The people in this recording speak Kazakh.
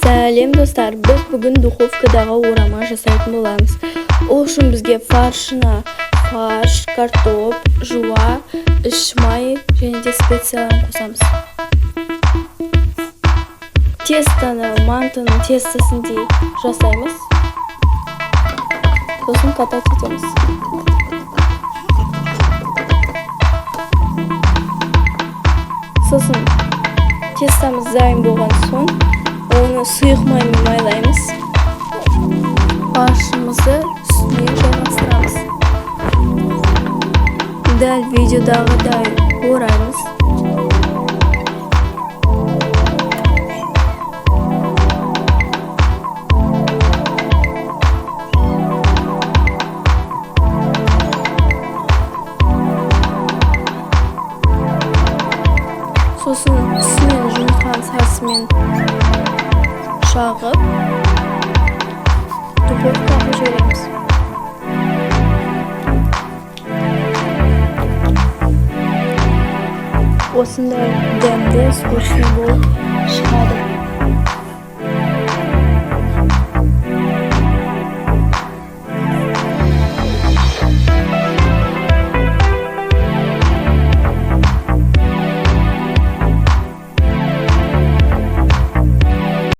Сәлем, достар! Біз бүгін духовкадағы орама жасайтын боламыз. Ол үшін бізге фаршына фарш, картоп, жуа, іш май және де специяларын қосамыз. Тестоны мантының тестосындай жасаймыз, сосын катать етеміз. Сосын тестомыз дайын болған соң, оны сұйық маймен майлаймыз. Фаршымызды үстіне жайғастырамыз, дәл видеодағыдай ораймыз. Сосын үстінен жұмыртқаның сарысымен жағып, духовкаға жібереміз. Осындай дәмді, сочный болып шығады.